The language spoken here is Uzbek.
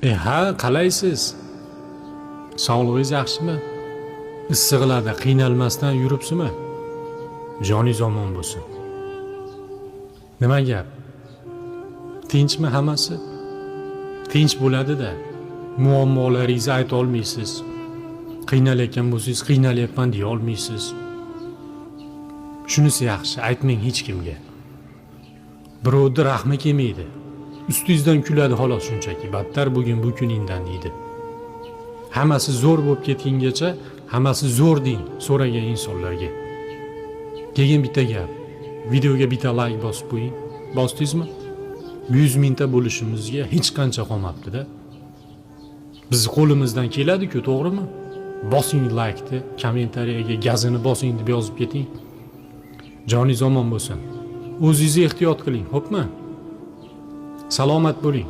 Ha, qalaysiz? Sog'lig'ingiz yaxshimi? Issiqlarda qiynalmasdan yuribsizmi? Joningiz omon bo'lsin. Nima gap? Tinchmi hammasi? Tinch bo'ladi-da. Muammolaringizni ayta olmaysiz. Qiynalayotgan bo'lsangiz, qiynalyapman deya olmaysiz. Shunisi yaxshi, aytmang hech kimga. Birovni rahmi kelmaydi. Ustingizdan kuladi xolos shunchaki. Battar bugun bu kuningdan deydi. Hammasi zo'r bo'lib ketgungacha hammasi zo'r deng so'ragan insonlarga. Keyin bitta gap. Videoga bitta like bosib qo'ying. Bosdingizmi? 100 mingta bo'lishimizga hech qancha qolmabdi-da. Bizni qo'limizdan keladi-ku, to'g'rimi? Bosing laykni, kommentariyaga gazini bosing deb yozib keting. Joningiz omon bo'lsin. O'zingizni ehtiyot qiling, xo'pmi? Salomat bo'ling.